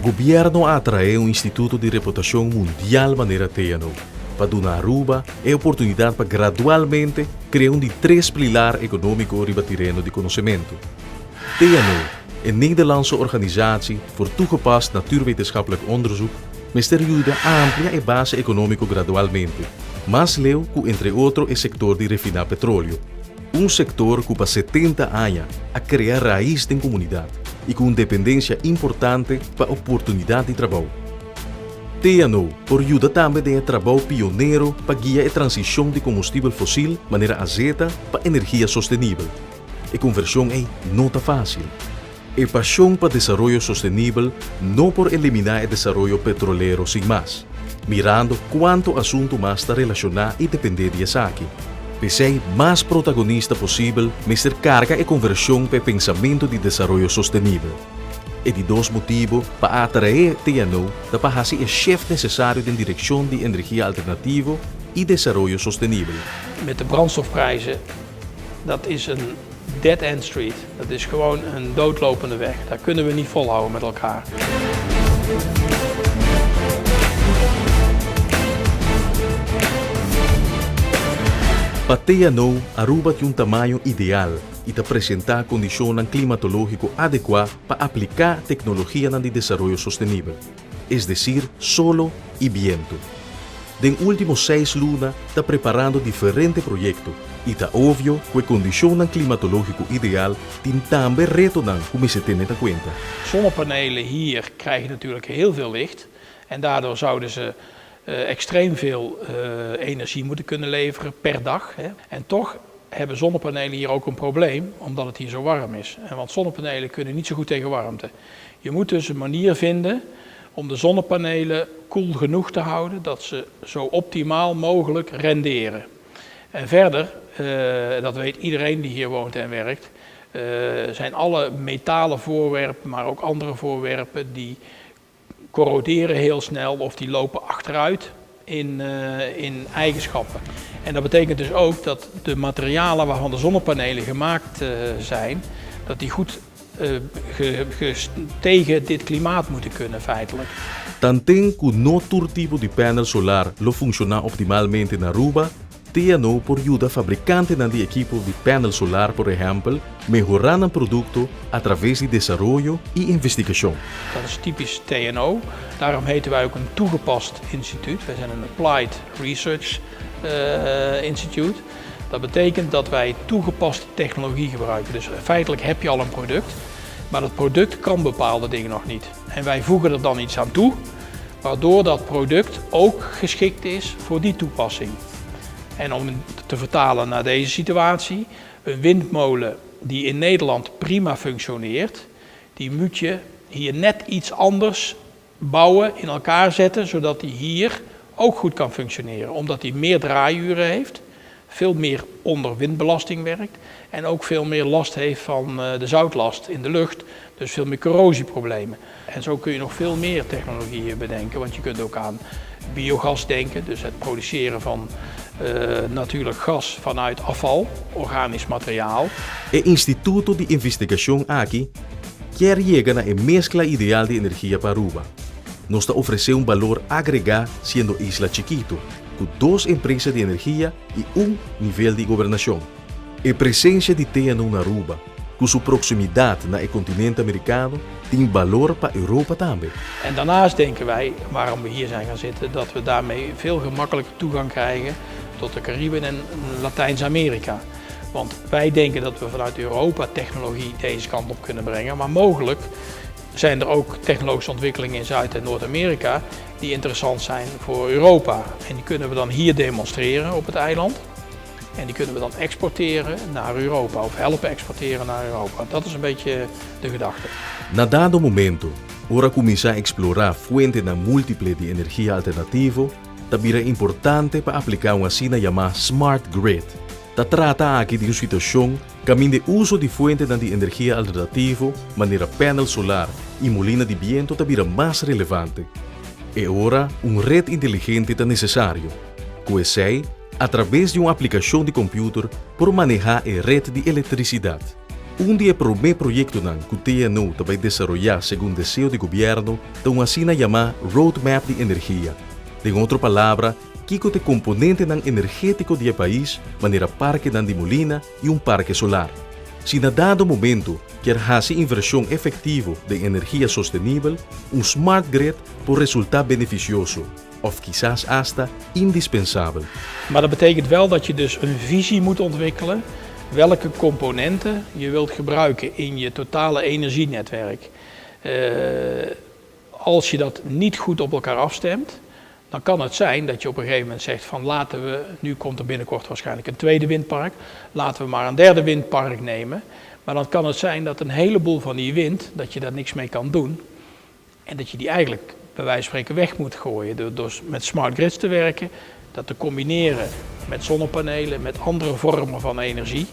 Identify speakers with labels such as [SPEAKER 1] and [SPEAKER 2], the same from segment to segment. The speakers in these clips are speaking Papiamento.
[SPEAKER 1] Gobierno a atrae un instituto di reputacion mundial manera TNO pa duna Aruba e oportunidad pa gradualmente crea un di tres plilar economico riba tereno di conocemento. TNO, e Nederlandse Organisatie voor Toegepast Natuurwetenschappelijk Onderzoek, mester yuda amplia e base economico gradualmente, mas leu cu entre otro e sector di refina petroleo. Un sector cu pa 70 aña a crea rais den comunidad y cu un dependencia importante pa oportunidad di trabou. TNO por yuda tambe den e trabou pionero pa guia e transicion di combustibel fosil manera azeta pa energia sostenibel. E conversion ei no ta facil. E pasion pa desaroyo sostenibel no por eliminá e desaroyo petrolero sin mas, mirando kuantu asuntu mas ta relashoná i dependé di esaki. P'esei mas protagonista posibel mester karga e konvershon pa e pensamentu di desaroyo sostenibel. E di dos motibu pa atraé TNO ta pa hasi e shift nesesario den direkshon di energia alternativo i desaroyo sostenibel.
[SPEAKER 2] Met de brandstofprijzen, dat is een dead end street. Dat is gewoon een doodlopende weg. Daar kunnen we niet volhouden met elkaar.
[SPEAKER 1] Pa TNO, Aruba tin un tamaño ideal y ta presenta condicionnan climatologico adecua pa aplica tecnologianan di desaroyo sostenibel. es desir solo i bientu. Den último seis luna ta preparando diferente proyekto i ta obvio ku e kondishonnan klimatológiko ideal tin tambe retonan ku mester tene ta kuenta.
[SPEAKER 2] Zonnepanelen hier krijgen natuurlijk heel veel licht en daardoor zouden ze extreem veel energie moeten kunnen leveren per dag. En toch hebben zonnepanelen hier ook een probleem, omdat het hier zo warm is. En want zonnepanelen kunnen niet zo goed tegen warmte. Je moet dus een manier vinden om de zonnepanelen koel genoeg te houden dat ze zo optimaal mogelijk renderen. En verder, dat weet iedereen die hier woont en werkt, zijn alle metalen voorwerpen, maar ook andere voorwerpen die corroderen heel snel of die lopen achteruit in eigenschappen. En dat betekent dus ook dat de materialen waarvan de zonnepanelen gemaakt zijn, dat die goed tegen dit klimaat moeten kunnen feitelijk.
[SPEAKER 1] Tanten ku no tur tipo di panel solar lo funshoná optimalmente na Aruba, TNO por yuda fabrikantenan di ekipo di panel solar por ehèmpel mehorá nan produkto a traves di desaroyo i investigashon.
[SPEAKER 2] Dat is typisch TNO. Daarom heten wij ook een toegepast instituut. Wij zijn een applied research institute. Dat betekent dat wij toegepaste technologie gebruiken. Dus feitelijk heb je al een product, maar dat product kan bepaalde dingen nog niet. En wij voegen er dan iets aan toe, waardoor dat product ook geschikt is voor die toepassing. En om te vertalen naar deze situatie, een windmolen die in Nederland prima functioneert, die moet je hier net iets anders bouwen, in elkaar zetten, zodat die hier ook goed kan functioneren. Omdat die meer draaiuren heeft, veel meer onder windbelasting werkt en ook veel meer last heeft van de zoutlast in de lucht, dus veel meer corrosieproblemen. En zo kun je nog veel meer technologieën bedenken, want je kunt ook aan biogas denken, dus het produceren van natuurlijk gas vanuit afval, organisch materiaal.
[SPEAKER 1] E instituto di investigashon aki kier yega na e meskla ideal di energia pa Aruba. Nos ta ofresé un balor agregá siendo isla chikito, ku dos empresa di energia i un nivel di gobernashon. E presensia di TNO na Aruba, ku su proksimidat na e kontinente amerikano, tin balor pa Europa tambe.
[SPEAKER 2] En daarnaast denken wij, waarom we hier zijn gaan zitten, dat we daarmee veel gemakkelijker toegang krijgen tot de Cariben en Latijns-Amerika. Want wij denken dat we vanuit Europa technologie deze kant op kunnen brengen, maar mogelijk zijn er ook technologische ontwikkelingen in Zuid- en Noord-Amerika die interessant zijn voor Europa. En die kunnen we dan hier demonstreren op het eiland. En die kunnen we dan exporteren naar Europa of helpen exporteren naar Europa. Dat is een beetje de gedachte.
[SPEAKER 1] Na dado momento, ora kuminsá eksplorá fuentenan múltiple di energia alternativo, ta bira importante pa apliká un asina yamá smart grid. Ta trata aki di un situashon kaminda e uso di fuentenan di energia alternativo manera panel solar i molina di biento ta bira mas relevante. E ora un ret inteligente ta nesesario. Ku esei, atraves di un aplikashon di kompiuter por manehá e ret di elektrisidat. Un di e prome proyectonan cu TNO ta bay desaroya segun deseo di gobierno ta un asina yama Roadmap di Energia. Den otro palabra, kico ta e componentenan energetico di e pais manera parkenan di molina y un parke solar. Si na dado momento kier haci inversion efectivo den energia sostenibel, un smart grid por resulta beneficioso of kisas hasta indispensabel.
[SPEAKER 2] Maar dat betekent wel dat je dus een visie moet ontwikkelen welke componenten je wilt gebruiken in je totale energienetwerk. Als je dat niet goed op elkaar afstemt, dan kan het zijn dat je op een gegeven moment zegt van laten we, nu komt er binnenkort waarschijnlijk een tweede windpark, laten we maar een derde windpark nemen. Maar dan kan het zijn dat een heleboel van die wind, dat je daar niks mee kan doen en dat je die eigenlijk bij wijze van spreken weg moet gooien. Door met smart grids te werken, dat te combineren met zonnepanelen, met andere vormen van energie,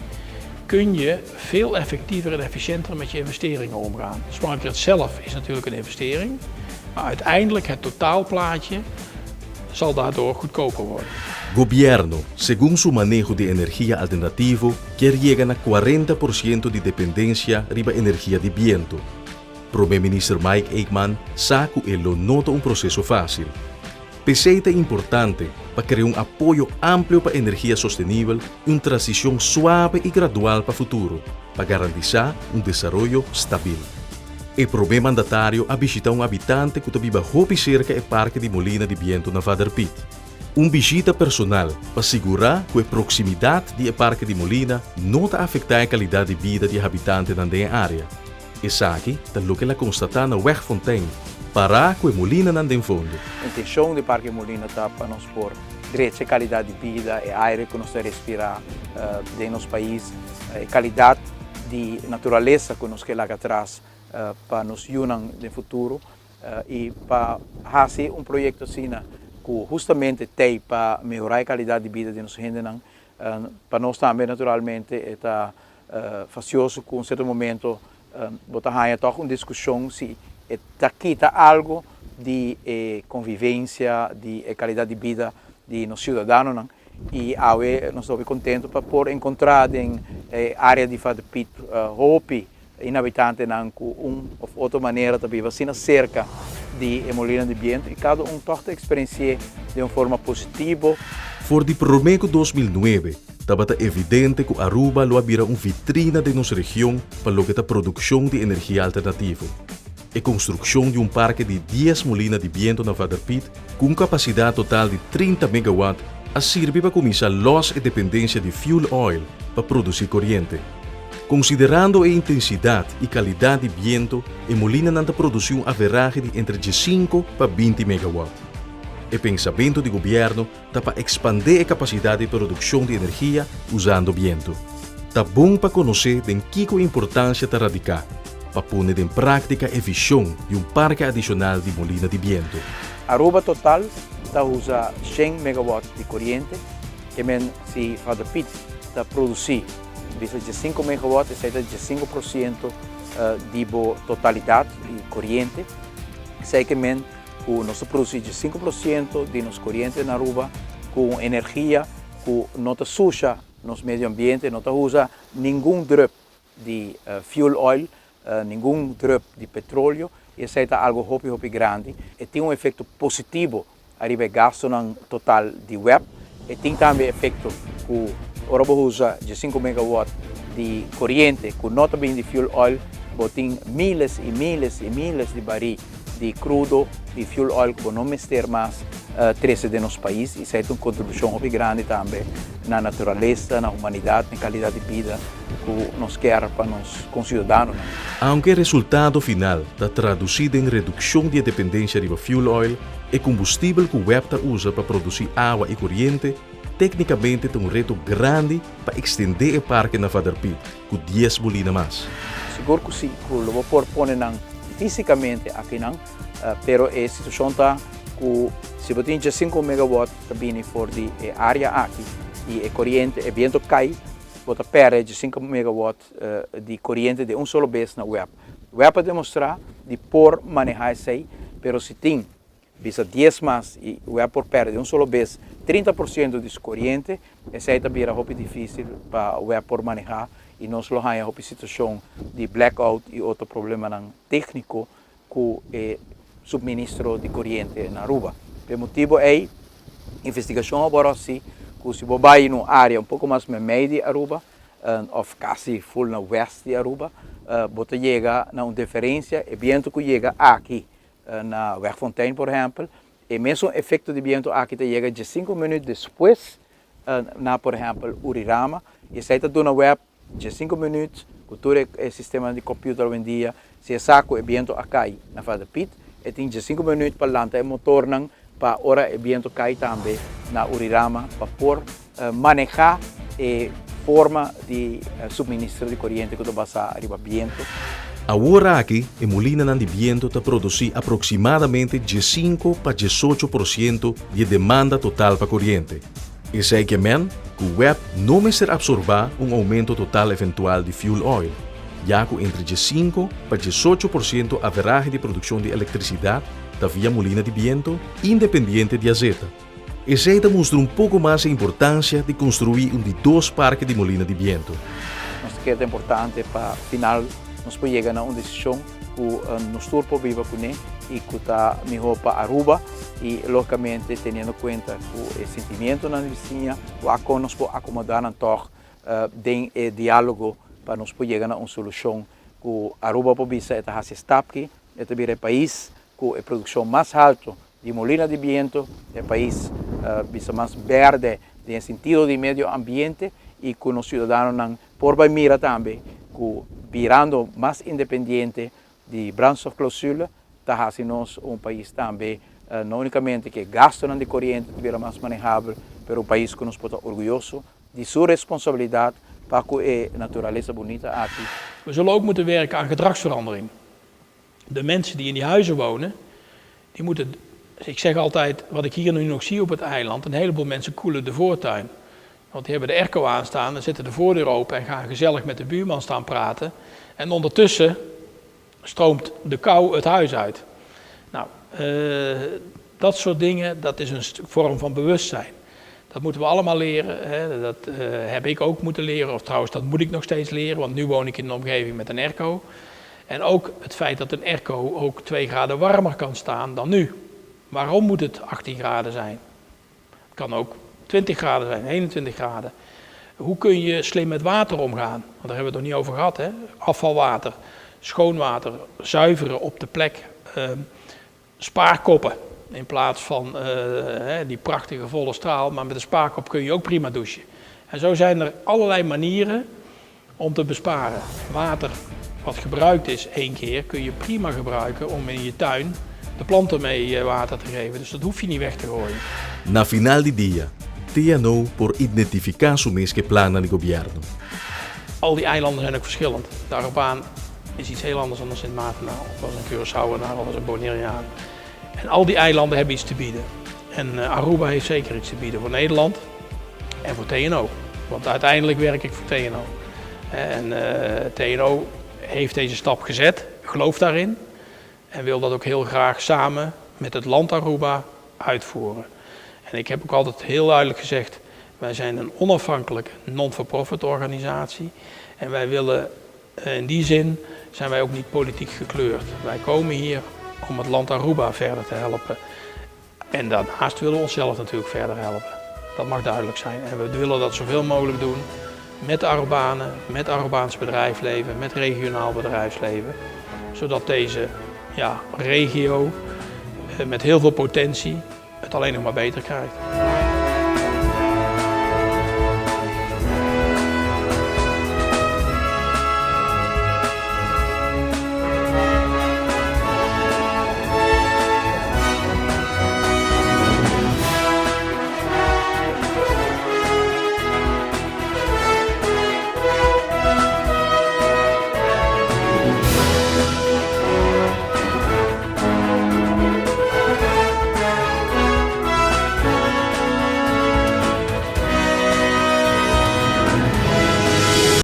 [SPEAKER 2] kun je veel effectiever en efficiënter met je investeringen omgaan. Smart grid zelf is natuurlijk een investering, maar uiteindelijk het totaalplaatje zal daardoor goedkoper worden.
[SPEAKER 1] Gobierno, segun su maneho di energia alternativo, kier yega na 40% di dependencia riba energia di biento. Prome Minister Mike Eman sa cu e lo no ta un proceso facil. P'esey ta importante pa crea un apoyo amplio pa energia sostenibel y un transicion suave y gradual pa futuro, pa garantisa un desaroyo stabil. E prome mandatario a bishita un habitante cu ta biba hopi cerca e parke di molina di biento na Vader Piet. Un bishita personal pa sigura cu e proximidad di e parke di molina no ta afecta e calidad di bida di habitantenan den e area. Esaki ta loke el a constata na Weg Fontein, para cu e molinanan den fondo.
[SPEAKER 3] Intencion di Parke Molina ta pa nos por drecha e calidad di bida, e aire cu nos ta respira den nos pais, e calidad di naturalesa cu nos ke laga atras pa nos yunan den futuro y pa haci un proyecto asina cu hustamente t'ey pa mehora e calidad di bida di nos hendenan. Pa nos tambe naturalmente e ta fastioso cu un cierto momento bo ta haya toch un discusion si e ta kita algo di e convivencia, di e calidad di bida di nos ciudadanonan. Y awe nos ta hopi contento pa por encontra den e area di Vader Piet hopi habitantenan cu un of otro manera ta biba asina cerca di e molina di biento y cada un toch ta experiencia di un forma positivo.
[SPEAKER 1] For di prome cu 2009, tabata evidente cu Aruba lo a bira un vitrina di nos region pa loke ta produccion di energia alternativo. E construccion di un parke di 10 molina di biento na Vader Piet, cu un capacidad total di 30 megawatt, a sirbi pa cuminsa los e dependencia di fuel oil pa produci coriente. Considerando e intensidad y calidad di biento, e molinanan ta produci un average di entre 5 pa 20 megawatt. E pensamento di gobierno ta pa expande e capacidad di produccion di energia usando biento. Ta bon pa conoce den kico importancia ta radica, pa pone den practica e vision di un parke adicional di molina di biento.
[SPEAKER 3] Aruba total ta usa 100 megawatt di coriente, kiermen si Vader Piet ta produci bisa 5 megawatt, esey ta 5% di bo totalidad di coriente. Esey kiermen cu nos ta produci 5% di nos coriente na Aruba cu energia cu no ta susha nos medio ambiente, no ta usa ningun drup di fuel oil, ningun drup di petroleo, y esey ta algo hopi hopi grandi. E tin un efecto positivo ariba e gastonan total di WEB. E tin tambe efecto cu ora bo usa 5 megawatt di coriente cu no ta bin di fuel oil, bo tin miles y miles y miles di bari di crudo di fuel oil cu no mester mas trece den nos pais, y esey ta un contribucion hopi grandi tambe na naturalesa, na humanidad, na calidad di bida cu nos kier pa nos conciudadanonan.
[SPEAKER 1] Aunke e resultado final ta traduci den reduccion di dependencia riba fuel oil, e combustibel cu WEB ta usa pa produci awa y coriente, tecnicamente ta un reto grandi pa extende e parke na Vader Piet cu 10 molina mas.
[SPEAKER 3] Sigur cu si, cu lo por pone nan fisicamente akinan, pero e situacion ta cu si bo tin 5 megawatt ta bini for di e area aki y e coriente, e biento cay, bo ta perde 5 megawatt di coriente di un solo bes na WEB. WEB a demostra di por maneha esey, pero si tin bisa 10 mas y WEB por perde di un solo bes 30% di su coriente, esey ta bira hopi dificil pa WEB por maneha. i nos lo haña hopi situashon di blackout i otro problemanan tékniko ku e supministro di koriente na Aruba. P'e motibu ei, investigashon a bora hasi ku si bo bai na un área un poko mas meimei di Aruba òf kasi ful na wèst di Aruba, bo ta yega na un diferensia, e bientu ku yega aki na Wegfontein por ehèmpel, e mesun efekto di bientu aki ta yega diesinku minüt despues na por ehèmpel Urirama i esei ta duna web diesinku minüt ku tur e sistemanan di kòmpiuter awendia si e sa ku e bientu a kai na Vader Piet e tin diesinku minüt pa lanta e motornan pa ora e bientu kai tambe na Urirama pa por manehá e forma di suministro di koriente ku ta basá riba bientu.
[SPEAKER 1] Awor aki e mulinanan di bientu ta produsí aproksimadamente diesinku pa 18% di e demanda total pa koriente. Esei ke men ku web no mester apsorbá un oumento total eventual di fuel oil, ya ku entre 15 pa 18% averahe di produkshon di elektrisidat ta via mulina di bientu independiente di azeta. Esei ta mustra un poko mas e importansia di konstruí un di dos parke di molina di bientu.
[SPEAKER 3] Nos ta kere ta importante pa final nos por yega na un desishon ku nos tur por biba kuné i ku ta mihó pa Aruba i lógikamente teniendo kuenta ku e sentimientonan di bisiña wak kon nos por akomodá nan tòg den e diálogo pa nos por yega na un solushon ku Aruba por bisa e ta hasi e stapki, e ta bira e pais ku e produkshon mas haltu di molina di bientu, e pais bisa mas berde den e sentido di medio ambiente i ku nos siudadanonan por bai mira tambe ku birando mas independiente di brandstofclausule ta hasi nos un pais tambe no unicamente ku e gastunan di koriente ta bira mas manehabel, pero un pais ku nos por ta orguyoso di su responsabilidat pa ku e naturalesa bunita aki.
[SPEAKER 2] We zullen ook moeten werken aan gedragsverandering. De mensen die in die huizen wonen, die moeten, ik zeg altijd, wat ik hier nu nog zie op het eiland, een heleboel mensen koelen de voortuin. Want die hebben de airco aanstaan en zetten de voordeur open en gaan gezellig met de buurman staan praten. En ondertussen stroomt de kou het huis uit. Nou, dat soort dingen, dat is een vorm van bewustzijn. Dat moeten we allemaal leren. Hè. Dat heb ik ook moeten leren, of trouwens dat moet ik nog steeds leren, want nu woon ik in een omgeving met een airco. En ook het feit dat een airco ook 2 graden warmer kan staan dan nu. Waarom moet het 18 graden zijn? Het kan ook 20 graden zijn, 21 graden. Hoe kun je slim met water omgaan? Want daar hebben we het nog niet over gehad. Hè? Afvalwater, schoon water, zuiveren op de plek. Spaarkoppen in plaats van die prachtige volle straal. Maar met een spaarkop kun je ook prima douchen. En zo zijn er allerlei manieren om te besparen. Water wat gebruikt is 1 keer kun je prima gebruiken om in je tuin de planten mee water te geven. Dus dat hoef je niet weg te gooien.
[SPEAKER 1] Na final di dia, TNO por identifiká su mes ku e plannan di gobièrnu.
[SPEAKER 2] Al die eilanden zijn ook verschillend. De Arubaan is iets heel anders dan een Sint Maartenaar, of als een Curaçaoenaar of als een Bonaireaan. En al die eilanden hebben iets te bieden. En Aruba heeft zeker iets te bieden voor Nederland en voor TNO. Want uiteindelijk werk ik voor TNO. En TNO heeft deze stap gezet, gelooft daarin en wil dat ook heel graag samen met het land Aruba uitvoeren. En ik heb ook altijd heel duidelijk gezegd, wij zijn een onafhankelijke non-for-profit organisatie. En wij willen, in die zin zijn wij ook niet politiek gekleurd. Wij komen hier om het land Aruba verder te helpen. En daarnaast willen we onszelf natuurlijk verder helpen. Dat mag duidelijk zijn. En we willen dat zoveel mogelijk doen met Arubanen, met Arubaans bedrijfsleven, met regionaal bedrijfsleven. Zodat deze regio met heel veel potentie het alleen nog maar beter krijgt.